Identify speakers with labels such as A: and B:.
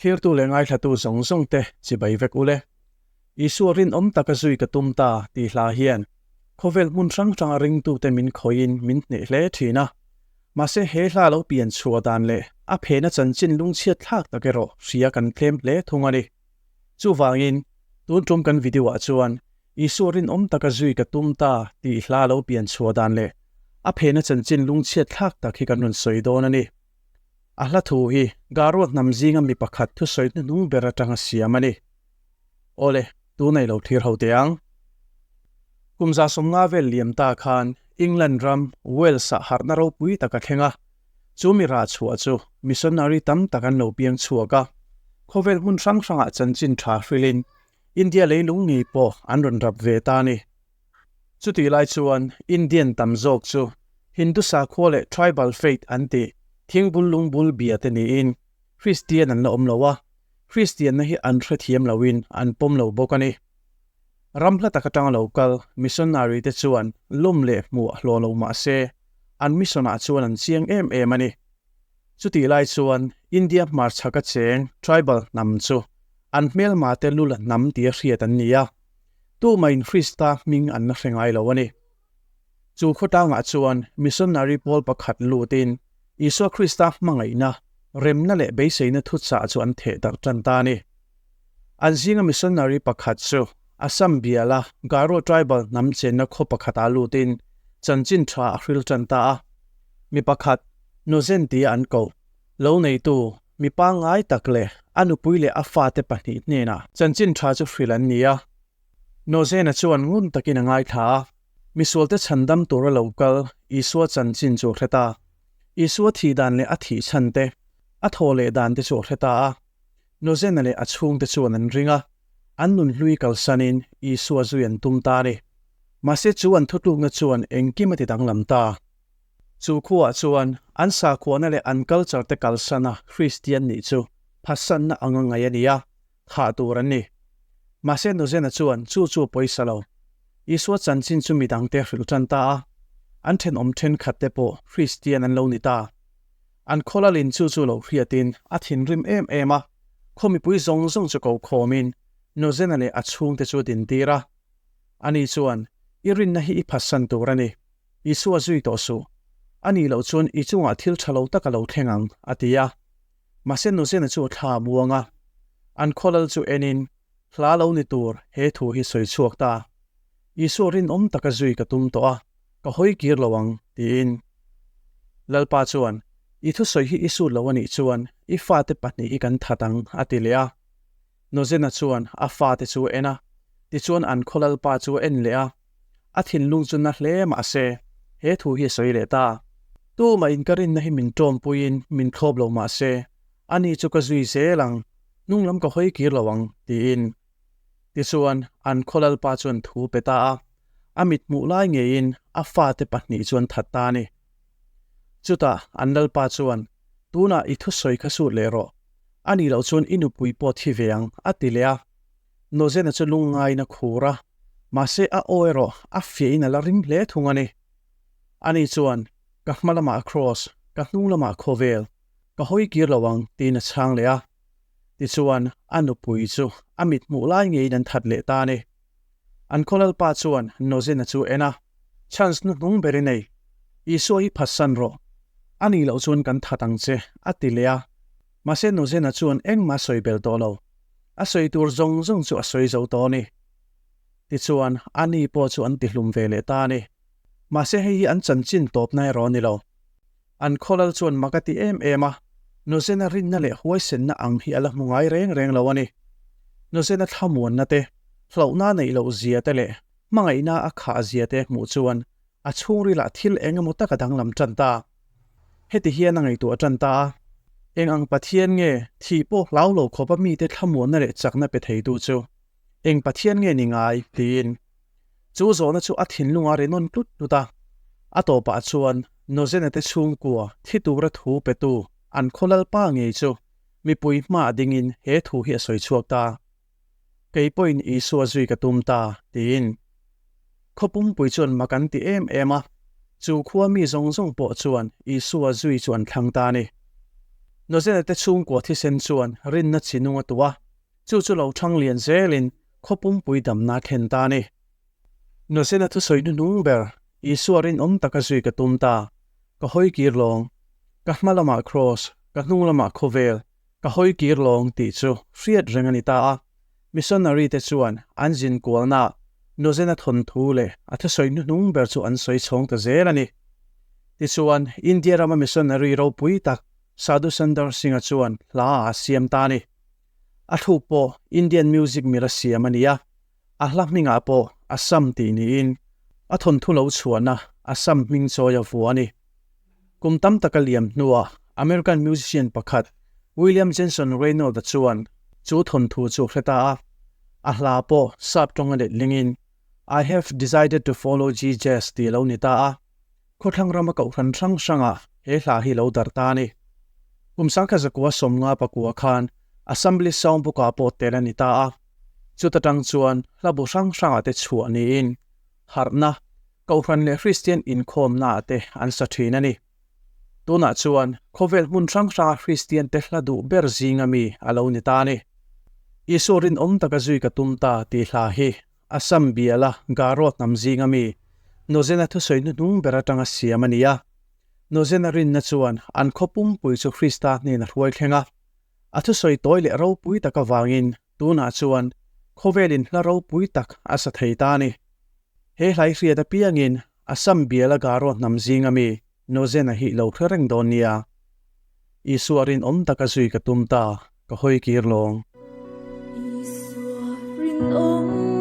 A: Thirtu leh ngaithlatu zawng zawng te chibai vek ule. Isua rinawm taka zui ka tum ta tih hla hian khawvel hmun hrang hranga ringtute min khawihin min hneh hle thin a. Mahse he hla lo pian chhuah dan leh a phena chanchin lungchhiat thlak tak erawh hria kan tlem hle thung a ni. Chuvangin tun tum kan video ah chuan Isua rinawm taka zui ka tum ta tih hla lo pian chhuah dan leh a phena chanchin lungchhiat thlak tak hi kan rawn sawi dawn a ni. A hla thu hi Garua hnam zinga mi pakhat thusawi hnuhnung ber atanga siam a ni. Awle, tunei lo thlir ho teh ang. Kum 150 vel liam ta khan England ram Wales-ah harhna ropui tak a thleng a, chu mi rah chhuah chu missionary tam tak an lo piang chhuak a, khawvel hmun hrang hrangah chanchin tha hrilhin India leilung ngei pawh an rawn rap ve ta a ni. Chutih lai chuan Indian tam zawk chu Hindu sakhua leh tribal faith an tih thingbul lungbul bia te niin Kristian an la awm lo a, Kristianna hi an hrethiam loin an pawm lo bawk a ni. Ram hla tak atanga lo kal missionary te chuan lawm leh hmuh a hlawh lo mah se an mission ah chuan an chiang em em a ni. Chutih lai chuan India hmarchhaka cheng tribal hnam chu an hmelma te lula hnam tia hriat an ni a. Tumahin Krista hming an la hre ngai lo a ni. Chu khawtangah chuan missionary pawl pakhat lutin Isua Krista hmangaihna, remna leh beiseina thuchah chu an theh darh tan ta a ni. An zinga missionary pakhat chu Assam biala Garo tribal hnam chenna khaw pakhatah lutin chanchin tha a hril tan ta a. Mi pakhat, Nozen tia an koh, lo neitu, mi pangngai tak leh a nupui leh a fate pahnih hnenah chanchin tha chu hrilh an ni a. Nozena chuan ngun takin a ngaithla a, misualte chhandam tura lo kal Isua chanchin chu a hre ta. Isua thih dan leh a thih chhan te, a thaw leh dan te chu a hre ta a. Nozena leh a chhungte chuan an ring a, an nun hlui kalsanin Isua zui an tum ta a ni. Mahse chu an thutlukna chuan engkim a ti danglam ta. Chu khuaah chuan an sakhuana leh an culture te kalsana Kristian nih chu phatsanna anga ngaih a ni a, thah tur an ni. Mahse Nuzena chuan chu chu a pawisa lo. Isua chanchin chu midangte a hrilh tan ta a, an thenawm thenkhat te pawh Kristian an lo ni ta. An khawlalin chu chu lo hriatin a thinrim em em a, khaw mipui zawng zawng chu ko khawmin Nuzena leh a chhungte chu a dintir a. Ani chuan, I rinna hi i phatsan tur a ni. Isua zui tawh suh. A nih loh chuan i chungah thil tha lo tak a lo thleng ang, a ti a. Mahse Nuzena chu a thla a muang a. An khawlal chu enin, Hla lo ni tur he thu hi sawi chhuak ta. Isua rinawm taka zui ka tum tawh a, ka hawi kir lo ang, tiin. Lalpa chuan, I thusawi hi i sut lo a nih chuan i fate pahnih hi kan that ang, a ti leh a. Nuzena chuan a fate chu a en a, tichuan an khaw Lalpa chu a en leh a. A thinlung chu na hle mah se, he thu hi a sawi leh ta. Tumah in ka rinna hi min tawmpuiin min thlawp lo mah se, ani chu ka zui zel ang, hnung lam ka hawi kir lo ang, tiin. Tichuan, an khaw Lalpa chuan thu pe ta a, a mit hmuh lai ngeiin a fate pahnih chu an that ta a ni. Chutah an Lalpa chuan, Tunah i thusawi kha sut leh rawh, a nih loh chuan i nupui pawh thi ve ang, a ti leh a. Nozena chu lungngaiin a khur a, mahse a aw erawh a fiahin a la ring hle thung a ni. Ani chuan, Ka hma lamah Kraws, ka hnung lamah khawvel, ka hawi kir lo ang, tiin a chhang leh a. Tichuan, a nupui chu a mit hmuh lai ngeiin an that leh ta a ni. An khaw lalpa chuan Nozena chu en a, Chance hnuhnung ber i nei, Isua hi phatsan rawh, a nih loh chuan kan that ang che, a ti leh a. Mahse Nozena chuan engmah a sawi bel tawh lo. A sawi tur zawng zawng chu a sawi zo tawh a ni. Tichuan, a ni pawh chu an tihlum ve leh ta a ni. Mahse hei hi an chanchin tawpna erawh a ni lo. An khawlal chuan mak a ti em em a, Nozena rinna leh huaisenna ang hi a la hmu ngai reng reng lo a ni. Nozena thlamuanna te, hlauhna neih loh zia te leh hmangaihna a khah zia te hmuh chuan a chhungrilah thil eng emaw tak a danglam tan ta. Heti hian a ngaihtuah tan ta a, Eng ang Pathian nge thih pawh hlau lo khawpa mite thlamuanna leh chakna pe theitu chu? Eng Pathian nge ni ngai? tiin. Chu zawhna chu a thinlung a ri nawn tlut tlut a. A tawpah chuan Nozena te chhungkua thi tura thu petu an khaw lalpa ngei chu mipui hmaah dingin he thu hi a sawi chhuak ta. Kei pawhin Isua zui ka tum ta, tiin. Khaw pumpui chuan mak an ti em em a, chu khua mi zawng zawng pawh chuan Isua zui chu an thlang ta a ni. Nozena te chhungkua thisen chuan rinna chi nung a tu a, chu chu lo thang lian zelin khaw pumpui damna a thlen ta a ni. Nozena thusawi hnuhnung ber Isua rinawm taka zui ka tum ta, ka hawi kir lawng, ka hma lamah kraws, ka hnung lamah khawvel, ka hawi kir lawng tih chu hriat reng a ni ta a. Missionary te chuan an zin kualnaah Nozena thawnthu leh a thusawi hnuhnung ber chu an sawi chhawng ta zel a ni. Tichuan, India rama missionary ropui tak Sadhu Sundar Singh-a chuan hla a siam ta a ni. A thluk pawh Indian music mila siam a ni a, a hla hmingah pawh Assam tih niin a thawnthu lo chhuahna Assam hming chawi a vua a ni. Kum tam taka liam hnuah American musician pakhat William Jenson Reynolds-a chuan chu thawnthu chu a hre ta a, a hla pawh sap tawnga letlingin I have decided to follow Jesus tih a lo ni ta a, khawthlang rama kohhran hrang hrangah he hla hi lo darh ta a ni. Kum sangkha zakua sawmnga pakua khan Assembly Song Book-ah pawh tel a ni ta a, chuta tang chuan hla bu hrang hrangah te chhuah niin harhna, Kohhran leh Kristian inkhawmnaah te an sa thin a ni. Tunah chuan khawvel hmun hrang hranga Kristian te hla duh ber zinga mi a lo ni ta a ni. Isua rinawm taka zui ka tum ta tih hla hi Assam biala Garo hnam zinga mi Nozena thusawi hnuhnung ber atanga siam a ni a. Nozena rinna chuan an khaw pumpui chu Krista hnena hruai thleng a. A thusawi tawi leh ropui tak avangin tunah chuan khawvelin hla ropui tak a sa thei ta a ni. He hlai hriat apiangin Assam biala Garo hnam zinga mi Nozena hi lo hre reng dawn nia. Isua rinawm taka zui ka tum ta, ka hawi kir lawng.
B: Isua rinawm.